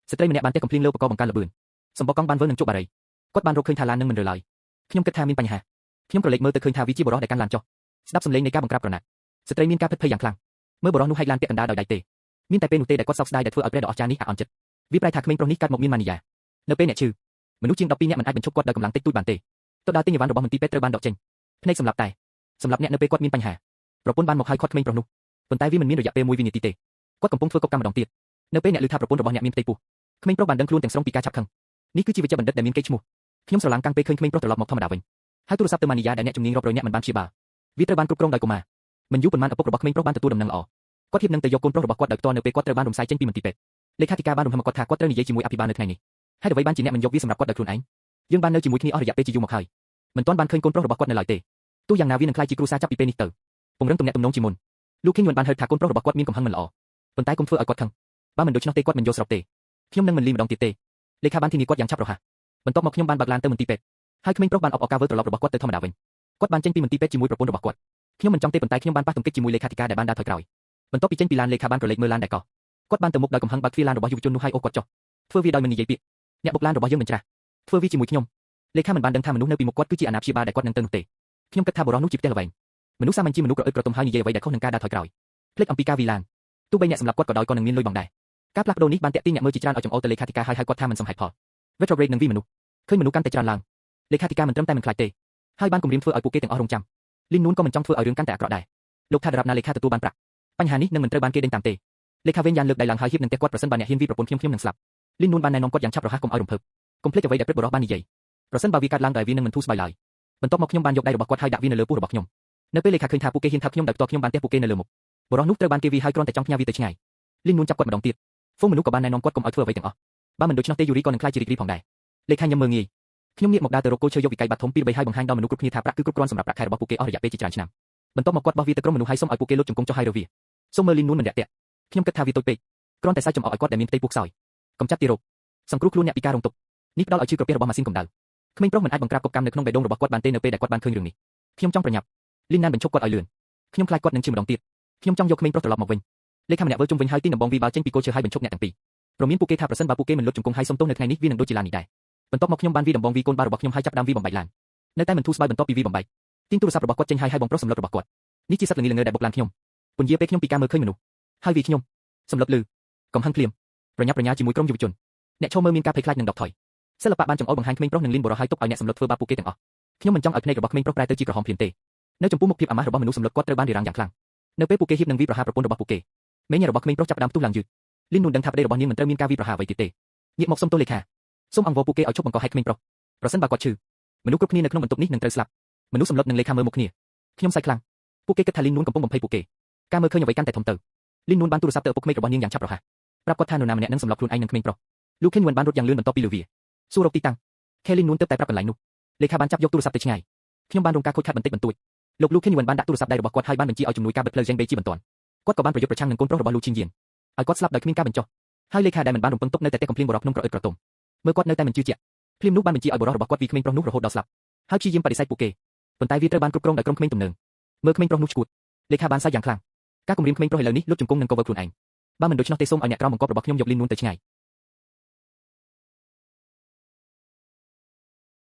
ស្ត្រីម្នាក់បានទះកំភ្លៀងលើឧបករណ៍បង្កើនល្បឿនសម្បកកង់បានវិលនឹងជក់បារីគាត់បានរកឃើញថាឡាននឹងមិនរើឡើយខ្ញុំគិតថាមានបញ្ហាខ្ញុំក្រឡេកមើលទៅឃើញថាវាជាបុរសដែលកាន់ឡានចុះស្ដាប់សំឡេងនៃការបង្ក្រាបក្រណាត់ស្ត្រីមានការភិតភ័យយ៉ាងខ្លាំងមើលបុរសនោះហែកឡានពាក់កណ្ដាលដោយដៃទេមានតែពេលនោះទេដែលគាត់សោកស្ដាយដែលធ្វើឲ្យព្រះដ៏អស្ចារ្យនេះអាក់អន់ចិត្តវាប្រែថាក្មេងប្រុសនេះកើតមកមានម៉ានីយ៉ានៅពេលអ្នកឈឺមនុស្សជាង12នាក់មិនអាចបញ្ឈប់គាត់ដោយកម្លាំងតិចតួចបានទេទៅដល់ទិញអីវ៉ាន់របស់មន្ទីរពេទ្យត្រូវបានដកចេញភ្នែកសម្រាប់តែសម្រាប់អ្នកនៅពេលគាត់មានបញ្ហាប្រពន្ធបានមកហើយគាត់ក្មេងប្រុសនោះប៉ុន្តែវាមិនមានរយៈពេលមួយវិនាទីទេគាត់កំពុងធ្វើកុបកម្មម្ដងទៀតនៅពេលអ្នកឮថាប្រពន្ធរបស់អ្នកមានផ្ទៃពោះក្មេងប្រុសបានដឹងខ្លួនទាំងស្រុងពីការឆាប់ខឹងនេះគឺជាវិជ្ជបណ្ឌិតដែលមានកេរ្តិ៍ឈ្មោះខ្ញុំស្រឡាំងកាំងពេលឃើញក្មេងប្រុសត្រឡប់មកធម្មតាវិញហើយទូរស័ព្ទទៅម៉ានីយ៉ាដែលអ្នកជំនាញរាប់រយនាក់មិនបានព្យាបាលវាត្រូវបានគ្រប់គ្រងដោយកុមារមិនយូរប៉ុន្មានឪពុករបស់ក្មេងប្រុសបានទទួលដំណឹងល្អគាត់ហ៊ាននឹងទៅយកកូនប្រុសរបស់គាត់ដោយផ្ទាល់នៅពេលគាត់ត្រូវបានរំសាយចេញពីមន្ទីរពេទ្យលេខាធិការបានរំហឹមគាត់ថាគាត់ត្រូវនិយាយជាមួយអភិបាលនៅថ្ងៃនេះហើយអ្វីបានជាអ្នកមិនយកវាសម្រាប់គាត់ដោយខ្លួនឯងយើងបាននៅជាមួយគ្នាអស់រយៈពេលជាយូរមកហើយមិនទាន់បានឃើញកូនប្រុសរបស់គាត់នៅឡើយទេទោះយ៉ាងណាវានឹងក្លាយជាគ្រួសារចាប់ពីពេលនេះទៅពង្រឹងទំនាក់ទំនងជាមុនលោកខេងយួនបានហៅថាកូនប្រុសរបស់គាត់មានកំហឹងមិនល្អប៉ុន្តែកុំធ្វើឲ្យគាត់ខឹងបើមិនដូច្នោះទេគាត់មិនយល់ស្របទេខ្ញុំនឹងមិនលីម្ដងទៀតទេលេខាបានធានាគាត់យ៉ាងឆាប់រហ័សបន្ទាប់មកខ្ញុំបានបើកឡានទៅមន្ទីរពេទ្យហើយក្មេងប្រុសបានអបអរការវិលត្រឡប់របស់គាត់ទៅធម្មតាវិញគាត់បានចេញពីមន្ទីរពេទ្យជាមួយប្រពន្ធរបស់គាត់ខ្ញុំមិនចង់ទេប៉ុន្តែខ្ញុំបានប៉ះទង្គិចជាមួយលេខាធិការដែលបានដើរថយក្រោយបន្ទាប់ពីចេញពីឡានលេខាបានក្រឡេកមើលឡានដែលកោះគាត់បានទៅមុខដោយកំហឹងបើកទ្វារឡានរបស់យុវជននោះហើយអូសគាត់ចុះធ្វើវាដោយមិននិយាយពាក្យអ្នកបុកឡានរបស់យើងមិនច្រាស់ធ្វើវាជាមួយខ្ញុំលេខាមិនបានដឹងថាមនុស្សនៅពីមុខគាត់គឺជាអាណាព្យាបាលដែលគាត់នឹងទៅនោះទេខ្ញុំគិតថាបុរសនោះជាផ្ទះល្វែងមនុស្សសាមញ្ញជាមនុស្សក្រអឺតក្រទុំហើយនិយាយអ្វីដែលខុសនឹងការដើរថយក្រោយភ្លេចអំពីការវីឡានទោះបីអ្នកសម្លាប់គាត់ក៏ដោយក៏នឹងមានលុយបងដែរការផ្លាស់ប្ដូរនេះបានទាក់ទាញអ្នកមើលជាច្រើនឲ្យចង្អុលទៅលេខាធិការហើយហៅគាត់ថាមិនសមហេតុផល retrograde នឹងវីមនុស្សឃើញមនុស្សកាន់តែច្រើនឡើងលេខាធិការមិនត្រឹមតែមិនខ្លាចទេហើយបានគំរាមធ្វើឲ្យពួកគេទាំងអស់រងចាំលីននួនក៏មិនចង់ធ្វើឲ្យរឿងកាន់តែអាក្រក់ដែរលោកថាដរាបណាលេខាទទួលបានប្រាក់បញ្ហានេះនឹងមិនត្រូវបានគេដេញតាមទេលេខាវិញយ៉ាងលើកដៃឡើងហើយហៀបនឹងផ្ទះគាត់ប្រសិនបើអ្នកហ៊ានវីប្រពន្ធខ្ញុំខ្ញុំនឹងស្លាប់លីននួនបានណែនាំគាត់យ៉ាងឆាប់រហ័សកុំឲ្យរំភើបកុំភ្លេចអ្វីដែលព្រឹទ្ធបុរសបាននិយាយប្រសិនបើវាកើតឡើងដោយវានឹងមិនធូរស្បើយឡើយបន្ទាប់មកខ្ញុំបានយកដៃរបស់គាត់ហើយដាក់វានៅលើពោះរបស់ខ្ញុំនៅពេលលេខាឃើញថាពួកគេហ៊ានថាខ្ញុំដោយផ្ទាល់ខ្ញុំបានទះពួកគេនៅលើមុខបុរសនោះត្រូវបានគេវីហើយគ្រាន់តែចង់ផ្ញើវាទៅឆ្ងាយលីននួនចាប់គាត់ម្ដងទៀតហ្វូងមនុស្សក៏បានណែនាំគាត់កុំឲ្យធ្វើអ្វីទាំងអស់បើមិនដូច្នោះទេយូរីក៏នឹងក្លាយជារីករាយផងដែរលេខាញឹមមើងងាយខ្ញុំងាកមកដើរទៅរកគោលឈើយកវិក័យប័ត្រធំពីរបីហើយបង្ហាញដល់មនុស្សគ្រប់គ្នាថាប្រាក់គឺគ្រប់គ្រាន់សម្រាប់ប្រាក់ខែរបស់ពួកគេអស់រយៈពេលជាច្រើនឆ្នាំបន្ទាប់មកគាត់បោះវាទៅក្រុមមនុស្សហើយសូមឲ្យពួកគេលុតជង្គង់ចុះហើយរើវាសូមមើលលីននួនមិនរាក់ទាក់ខ្ញុំគិតថាវាតូចពេកគ្រាន់តែសាច់ចំអកឲ្យគាត់ដែលមានផ្ទៃពោះខ្សោយកំចាត់ទារកសង្គ្រោះខ្លួនអ្នកពីការរងទុក្ខនេះផ្ដល់ឲ្យឈឺក្រពះរបស់ម៉ាស៊ីនកម្ដៅក្មេងប្រុសមិនអាចបង្ក្រាបកុបកម្មនៅក្នុងបេះដូងរបស់គាត់បានទេនៅពេលដែលគាត់បានឃើញរឿងនេះខ្ញុំចង់ប្រញាប់លីនណានបញ្ឈប់គាត់ឲ្យលឿនខ្ញុំខ្លាចគាត់នឹងឈឺម្ដងទៀតខ្ញុំចង់យកក្មេងប្រុសត្រឡប់មកវិញលេខាម្នាក់វិលជុំវិញហើយទីដំបងវីបាល់ចេញពីគោលឈើហើយបញ្ឈប់អ្នកទាំងពីរព្រមមានពួកគេថាប្រសិនបើពួកគេមិនលុតជង្គង់ហើយសុំទោសនៅថ្ងៃនេះវានឹងដូចជាឡាននេះដែរបន្ទាប់មកខ្ញុំបានវីដំបងវីកូនបាល់របស់ខ្ញុំហើយចាប់ដើមវីបំបែកឡាននៅតែមិនធូរស្បើយបន្ទាប់ពីវីបំបែកទាញទូរស័ព្ទរបស់គាត់ចេញហើយហើយបងប្រុសសម្លុតរបស់គាត់នេះជាសត្វល្ងីល្ងើដែលបុកឡានខ្ញុំពន្យាពេលខ្ញុំពីការមើលឃើញមនុស្សហើយវីខ្ញុំសម្លុតលឺកំហឹងភ្លាមប្រញាប់ប្រញាល់ជាមួយក្រុមយុវជនអ្នកឈរមើលមានការភ័យខ្លាចនិងដកថយសិល្បៈបានចង្អុលបង្ហាញក្មេងប្រុសនិងលីនបុរសហើយទុកឲ្យអ្នកសម្លុតធ្វើបាបពួកគេទាំងអស់ខ្ញុំមិនចង់ឲ្យភ្នែករបស់ក្មេងប្រុសប្រែទៅជាក្រហមភ្លាមទេនៅចំពោះមុខភាពអាម៉ាស់របស់មនុស្សសម្លុតគាត់ត្រូវបានរារាំងយ៉ាងខ្លាំងនៅពេលពួកគេហៀបនឹងវីប្រហារប្រពន្ធរបស់ពួកគេមេញរបស់ក្មេងប្រុសចាប់ដើមផ្ទុះឡើងយឺតលីននួនដឹងថាប្តីរបស់នាងមិនត្រូវមានការវីប្រហារអ្វីទៀតទេងាកមកសុំទោសលេខាសូមអង្វរពួកគេឲ្យឈប់បង្កហេតុក្មេងប្រុសប្រសិនបើគាត់ឈឺមនុស្សគ្រប់គ្នានៅក្នុងបន្ទប់នេះនឹងត្រូវស្លាប់មនុស្សសម្លុតនិងលេខាមើលមុខគ្នាខ្ញុំសើចខ្លាំងពួកគេគិតថាលីននួនកំពុងបំភ័យពួកគេការមើលឃើញអ្វីកាន់តែធំទៅលីននួនបានទូរស័ព្ទទៅឪពុកក្មេករបស់នាងយ៉ាងឆាប់រហ័សប្រាប់គាត់ថានរណាម្នាក់នឹងសម្លាប់ខ្លួនឯងនិងក្មេងប្រុសលូខេនយួនបានរត់យ៉ាងលឿនបន្ទាប់ពីលឺវាសួររកទីតាំងខេលីននួនទើបតែប្រាប់កន្លែងនោះលេខាបានចាប់យកទូរស័ព្ទទៅឆ្ងាយខ្ញុំបានរងការខូចខាតបន្តិចបន្តួចលោកលូខេនយួនបានដាក់ទូរស័ព្ទដៃរបស់គាត់ហើយបានបញ្ជាឲ្យជំនួយការបិទផ្លូវយ៉ាងបេជាបន្ទាន់គាត់ក៏បានប្រយុទ្ធប្រឆាំងនឹងកូនប្រុសរបស់លូឈីងយៀនឲ្យគាត់ស្លាប់ដោយគ្មានការបញ្ចុះហើយលេខាដែលមិនបានរំពឹងទុកនៅតែកំភ្លៀងបុរសក្នុងក្រអឺតក្រទុំមើលគាត់នៅតែមិនជឿជាក់ភ្លាមនោះបានបញ្ជាឲ្យបុរសរបស់គាត់វីក្មេងប្រុសនោះរហូតដល់ស្លាប់ហើយព្យាយាមបដិសេធពួកគេប៉ុន្តែវាត្រូវបានគ្រប់គ្រងដោយក្រុមក្មេងទំនើងមើលក្មេងប្រុសនោះឈួតលេខាបានសើចយ៉ាងខ្លាំងការគំរាមក្មេងប្រុសឥឡូវនេះលុតជង្គង់នឹងកវខ្លួនឯងបើមិនដូច្នោះទេសូមឲ្យអ្នកក្រោមបង្គាប់របស់ខ្ញុំយកលីននួនទៅឆ្ងាយ